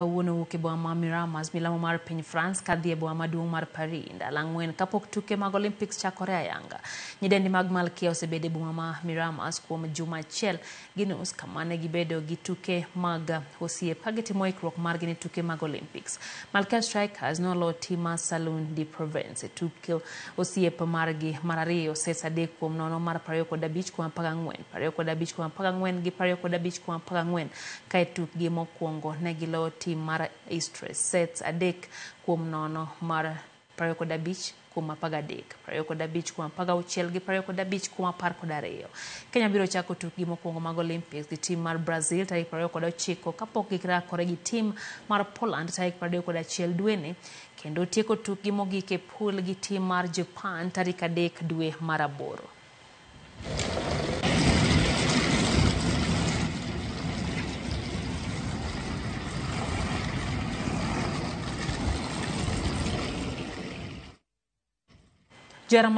Kawuono wuok e boma ma Miramas, milambo mar piny France kadhi e boma maduong' mar Paris ndalo 4 kapok tuke mag Olympics chakore ayanga. Nyidendi mag Malkia osebedo e boma ma Miramas kuom juma achiel gi nus kama ne gibedo gi tuke mag osiep ka gitimo ikruok margi ne tuke mag Olympics. Malkia Strikers nolo tim mar Salon de Provence e tuke osiep margi mar ariyo sets 3-0 mar 25-14, 25-14 gi 25-14 ka e tukgi mokwongo ne giloyo tim mar Istres sets 3-0 mar 25-13, 25-16 gi 25-12. Kenya biro chako tukgi mokwongo mag Olympics gi tim mar Brazil tarik 29 kapok girakore gi tim mar Poland tarik 31 dweni kendo tieko tukgi mogik e pool gi tim mar Japan tarik 3 dwe mar 8. Jeremiah